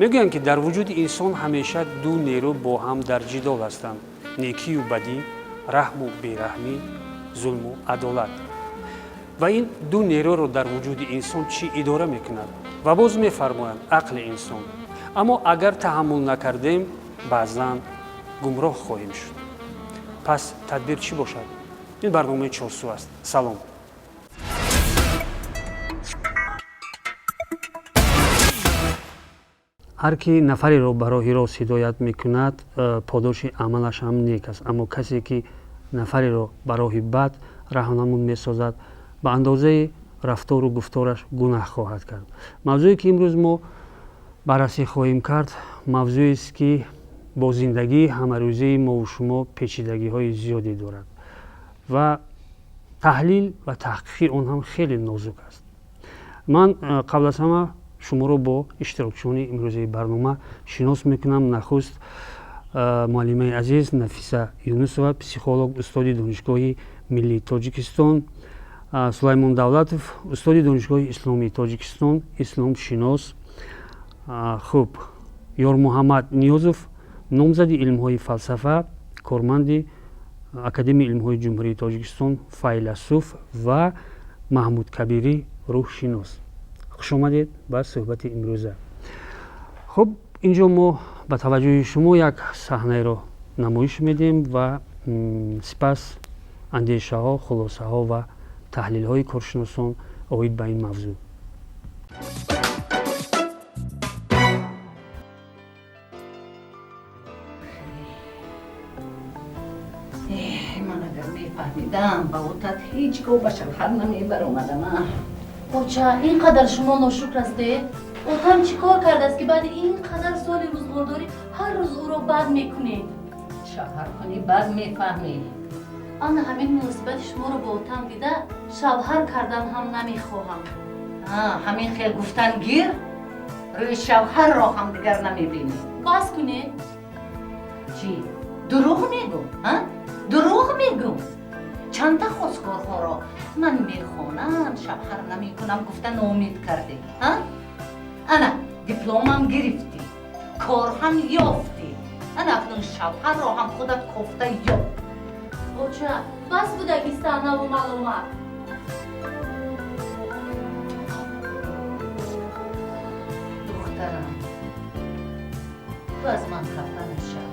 Мегӯянд, ки дар вуҷуди инсон ҳамеша ду нерӯ бо ҳам дар ҷидол ҳастанд: некию бадӣ, раҳму бераҳмӣ, зулму адолат. Ва ин ду нерӯро дар вуҷуди инсон чӣ идора мекунад? Ва боз мефармоянд: ақли инсон. Аммо агар таҳаммул накардем, баъзан гумроҳ хоҳем шуд. Пас тадбир чӣ бошад? Ин барномаи Чорсӯ аст. Салом. Ҳар ки нафареро ба роҳи рост ҳидоят мекунад, подоши амалаш ҳам нек аст, аммо касе ки нафареро ба роҳи бад раҳнамун месозад, ба андозаи рафтору гуфтораш гунаҳ хоҳад кард. Мавзӯе ки имрӯз мо баррасӣ хоҳем кард, мавзӯест, ки бо зиндагии ҳамарӯзаи мову шумо печидагиҳои зиёде дорад ва таҳлил ва таҳқиқи он ҳам хеле нозук аст. Ман қабл аз ҳама шуморо бо иштирокчиёни имрӯзаи барнома шинос мекунам. Нахуст муаллимаи азиз Нафиса Юнусова, психолог, устоди Донишгоҳи миллии Тоҷикистон, Сулаймон Давлатов, устоди Донишгоҳи исломии Тоҷикистон, исломшинос, хуб, Ёрмуҳаммад Ниёзов, номзади илмҳои фалсафа, корманди Академияи илмҳои Ҷумҳурии Тоҷикистон, файласуф, ва Маҳмуд Кабирӣ, рӯҳшинос. Хушомадед ба суҳбати имрӯза. Хуб, инҷо мо ба таваҷҷӯҳи шумо як саҳнаеро намоиш медиҳем ва сипас андешаҳо, хулосаҳо ва таҳлилҳои коршиносон оид ба ин мавзӯъ. Ман агар мефаҳмидам, ба отат ҳеҷ гоҳ ба шавҳар намебаромадам. Оча, ин қадар шумо ношукр ҳастед? Отам чӣ кор кардааст, ки баъди ин қадар соли рӯзғордорӣ ҳар рӯз ӯро бад мекунед? Шавҳар кунӣ, бад мефаҳмӣ. Ана ҳамин муносибати шуморо бо отам дида, шавҳар кардан ҳам намехоҳам. Ҳамин хел гуфтан гир, рӯи шавҳарро ҳам дигар намебинӣ. Бас кунед. Чӣ, дурӯғ мегӯм? Дурӯғ мегӯм? Чанда хостгорҳоро ман мехонам, шавҳар намекунам гуфта ноумед кардӣ? Ана дипломам гирифтӣ, кор ҳам ёфтӣ, ана акнун шавҳарро ҳам худат кофта ёфт. Оча, бас будаги саҳнаву маломат. Духтарам, ту аз ман хафа нашав.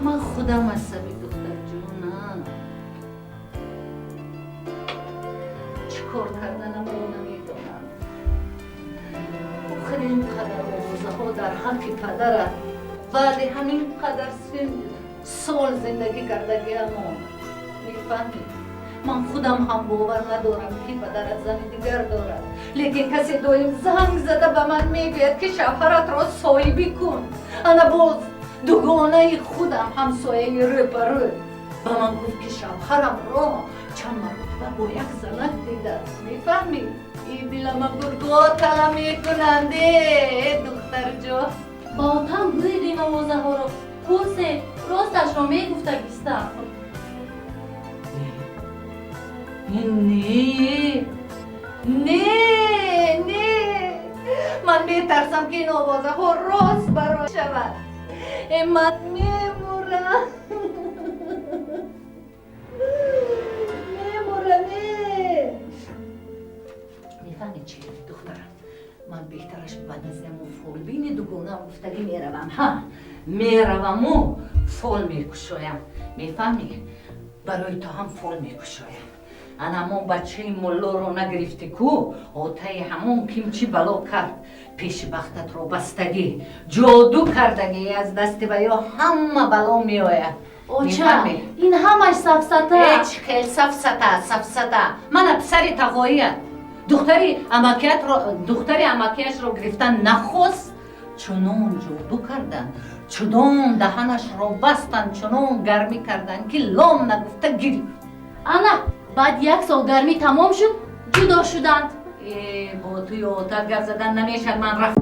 Ман худам асаби, духтарҷонам. Чӣ кор карданамро намедонам. Охир ин қадар овозаҳо дар ҳаққи падарат баъди ҳамин қадар сол зиндагӣ кардагиамон, мефаҳмӣ? Ман худам ҳам бовар надорам, ки падарат зани дигар дорад, лекин касе доим занг зада ба ман мегӯяд, ки шавҳаратро соҳибӣ кун. Ана боз дугонаи худам, ҳамсояи рӯбарӯ, ба ман гуфт, ки шавҳарамро чанд маротиба бо як занак дидааст. Мефаҳмӣ, и дилама гурго тала мекунанд, духтарҷон. Ба отам гӯед ин овозаҳоро, пурсед, росташро мегуфтагистам. Не, не, не, ман метарсам, ки ин овозаҳо рост баро шавад. Ман мемурам, мемурам. Мефаҳмӣ чӣ, духтарам, ман беҳтараш ба назди ҳамон фолбини дугонаам гуфтагӣ меравам. Ҳа, мераваму фол мекушоям. Мефаҳмӣ, барои ту ҳам фол мекушоям. Ана ҳамон бачаи муллоро нагирифтӣ ку, отаи ҳамон ким чӣ бало кард, пеши бахтатро бастагӣ, ҷоду кардагӣ. Аз дасти ваё ҳама бало меояд. Оча, ин ҳамаш сафсата. Ҳеҷ хел сафсата, сафсата. Мана писари тағоият духтари амакиятро, духтари амакияшро гирифтан нахост, чунон ҷоду карданд, чунон даҳанашро бастанд, чунон гармӣ карданд, ки лом нагуфта гирифт. Ана баъд як сол гармӣ тамом шуд, ҷудо шуданд. Бо туи отат гап задан намешад, ман рафт.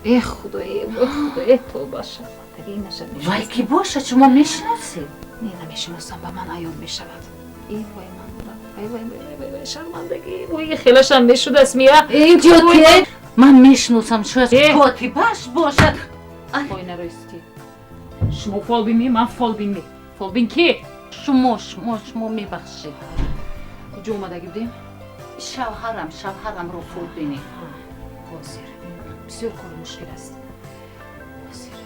Эх, худое, худое, тоба шармандагӣ наша. Вай ки бошад, шумо мешиносед? Не, намешиносам, ба ман аён мешавад. Э, вай ман бурам. Вай, вай, вай, вай, вай, шармандагӣ. Вой, хелашам мешудааст, мия. Инҷо ке? Ман мешиносам, шояд котибаш бошад. Ой, нароисти. Шумо фолбин ми, ман фолбин ми. Фолбин ки? Шумо, шумо, шумо мебахшед. Куҷо омадагӣ будем? Шавҳарам, шавҳарамро фолбинӣ. Ҳозир. Бисёр кори мушкил аст. Ҳозир.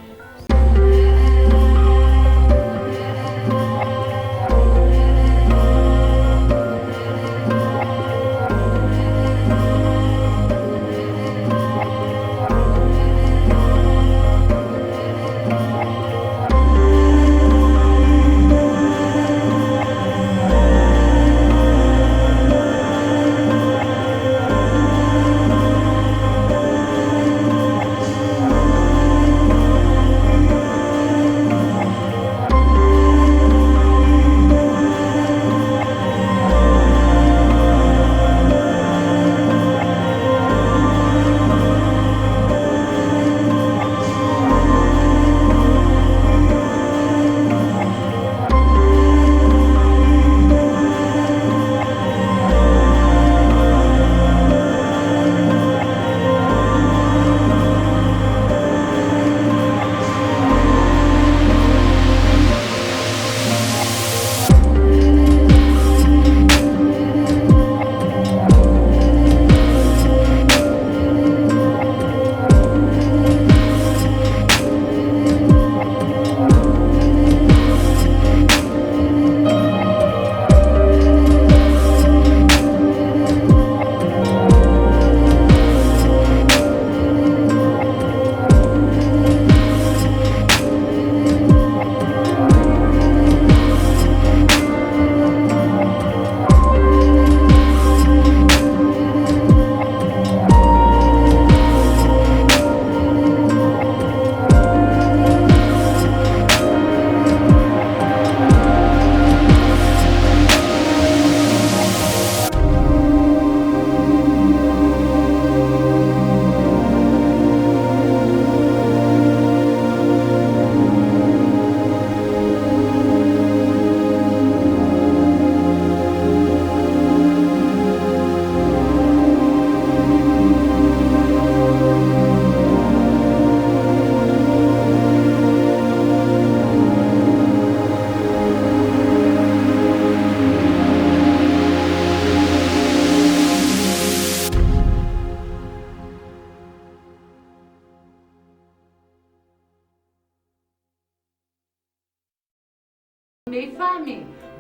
Мефаҳмӣ,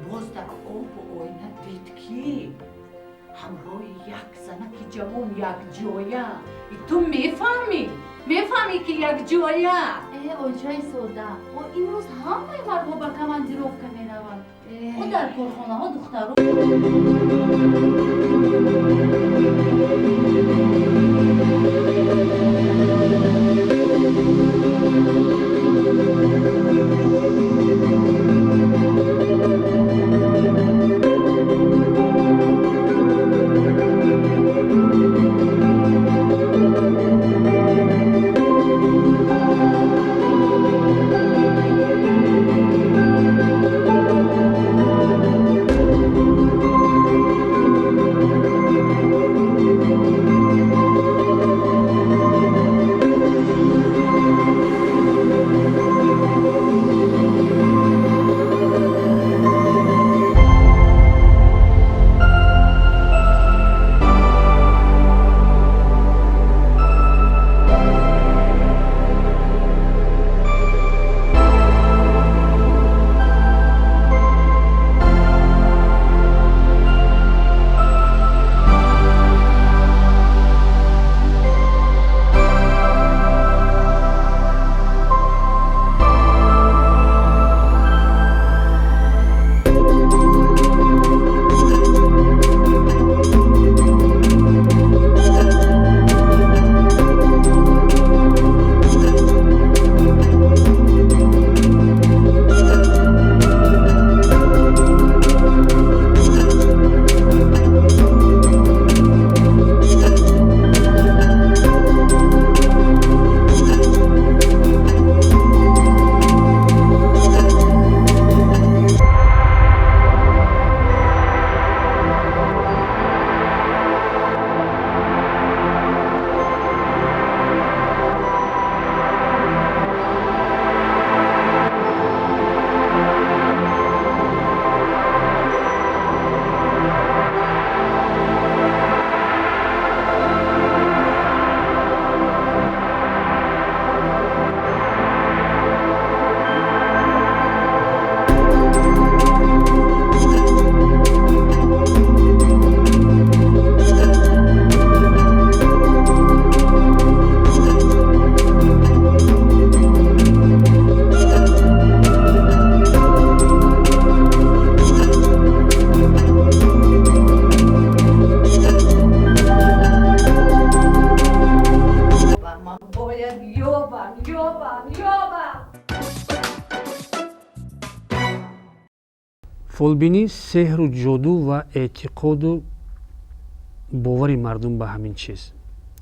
боз дар обу оина дид, ки ҳамроҳи як занаки ҷавон якҷоя. Ту мефаҳмӣ, мефаҳмӣ, ки якҷоя. Э, оҷаи сода, о имрӯз ҳамаи мардҳо ба командировка мераванд. О дар корхонаҳо духтаро. Ман бояд ёбам, ёбам, ёбам. Фолбинӣ, сеҳру ҷоду ва эътиқоду бовари мардум ба ҳамин чиз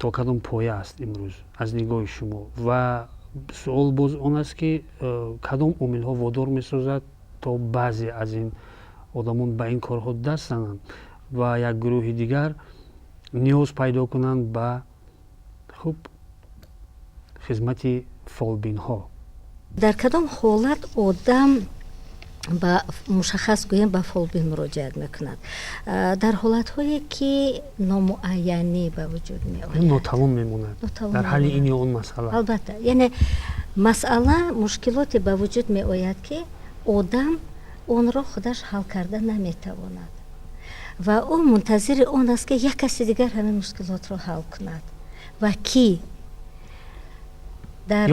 то кадом поя аст имрӯз аз нигоҳи шумо? Ва суол боз он аст, ки кадом омилҳо водор месозад, то баъзе аз ин одамон ба ин корҳо даст зананд ва як гурӯҳи дигар ниёз пайдо кунанд ба хуб хизмати фолбинҳо? Дар кадом ҳолат одам ба мушаххас гӯем ба фолбин муроҷиат мекунад? Дар ҳолатҳое, ки номуайянӣ ба вуҷуд меояд. Нотавон мемонад дар ҳалли ин ё он масъала. Албатта, яъне масъала, мушкилоте ба вуҷуд меояд, ки одам онро худаш ҳал карда наметавонад ва ӯ мунтазири он аст, ки як каси дигар ҳамин мушкилотро ҳал кунад ва ки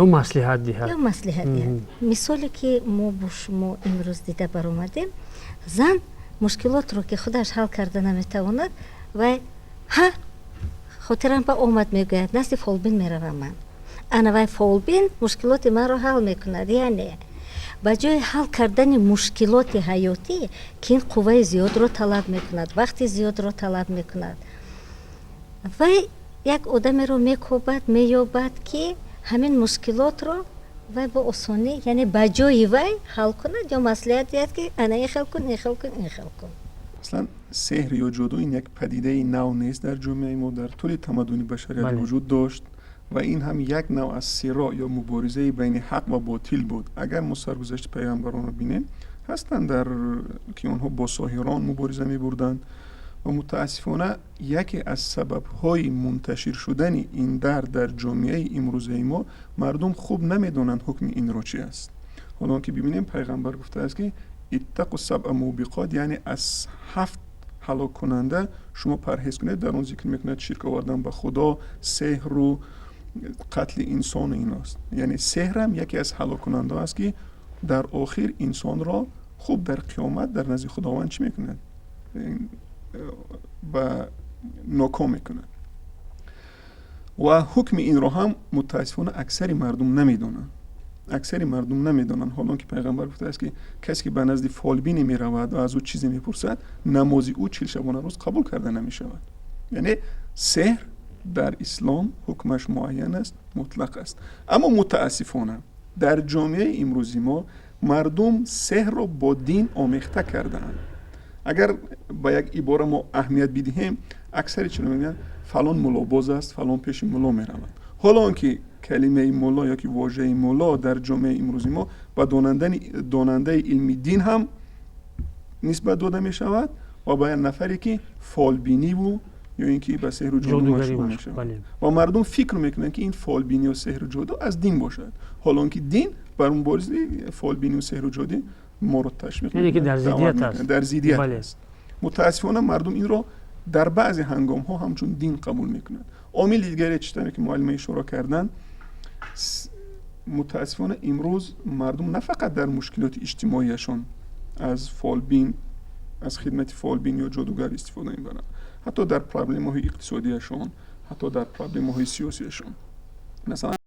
ё маслиҳат диҳад. Ё маслиҳат диҳад. Мисоле, ки мо бо шумо имрӯз дида баромадем, зан мушкилотро, ки худаш ҳал карда наметавонад, вай ҳа хотирам ба омад, мегӯяд, назди фолбин меравам ман, ана вай фолбин мушкилоти манро ҳал мекунад. Яъне ба ҷои ҳал кардани мушкилоти ҳаётӣ, ки ин қувваи зиёдро талаб мекунад, вақти зиёдро талаб мекунад, вай як одамеро мекобад, меёбад, ки ҳамин мушкилотро вай бо осонӣ, яъне ба ҷои вай ҳал кунад ё маслиҳат диҳад, ки ана ин хел кун, ин хел кун, ин хел кун. Аслан сеҳр ё ҷоду ин як падидаи нав нест дар ҷомеаи мо, дар тӯли тамаддуни башарият вуҷуд дошт ва ин ҳам як нав аз сироъ ё муборизаи байни ҳақ ва ботил буд. Агар мо саргузашти пайғамбаронро бинем, ҳастанд дар ки онҳо бо соҳирон мубориза мебурданд ва мутаассифона яке аз сабабҳои мунташир шудани ин дард дар ҷомеаи имрӯзаи мо, мардум хуб намедонанд ҳукми инро чи аст. Ҳоло ки бибинем, пайғамбар гуфтааст, ки اتقوا السبع الموبقات, яъне аз ҳафт ҳалоккунанда шумо парҳез кунед. Дар он зикр мекунад ширк овардан ба Худо, сеҳру қатли инсону иност. Яъне сеҳрам яке аз ҳалоккунандаҳо аст, ки дар охир инсонро хуб дар қиёмат дар назди Худованд чӣ мекунад? Ба ноком мекунад. Ва ҳукми инро ҳам мутаассифона аксари мардум намедонанд, аксари мардум намедонанд. Ҳолон ки пайғамбар гуфтааст, ки касе ки ба назди фолбине меравад ва аз ӯ чизе мепурсад, намози ӯ 40 шабона рӯз қабул карда намешавад. Яъне сеҳр дар ислом ҳукмаш муайян аст, мутлақ аст. Аммо мутаассифона дар ҷомеаи имрӯзи мо мардум сеҳрро бо дин омехта кардаанд. Агар ба як ибора мо аҳамият бидиҳем, аксари чиро мегӯянд: фалон муллобоз аст, фалон пеши мулло меравад. Ҳоло он ки калимаи мулло ёки вожаи мулло дар ҷомеаи имрӯзи мо ба донандаи илми дин ҳам нисбат дода мешавад ва ба як нафаре ки фолбиниву ё ин ки ба сеҳру ҷоду машғул мешавад. Ва мардум фикр мекунанд, ки ин фолбинию сеҳру ҷоду аз дин бошад, ҳоло он ки дин бар муборизаи фолбинию сеҳру ҷодӣ моро ташвиқ дар зиддият аст. Мутаассифона мардум инро дар баъзе ҳангомҳо ҳамчун дин қабул мекунанд. Омили дигаре, чӣ ки муаллима ишора карданд, мутаассифона имрӯз мардум на фақат дар мушкилоти иҷтимоияшон аз фолбин, аз хидмати фолбин ё ҷодугар истифода мебаранд, ҳатто дар проблемаҳои иқтисодияшон, ҳатто дар проблемаҳои сиёсияшон, масалан.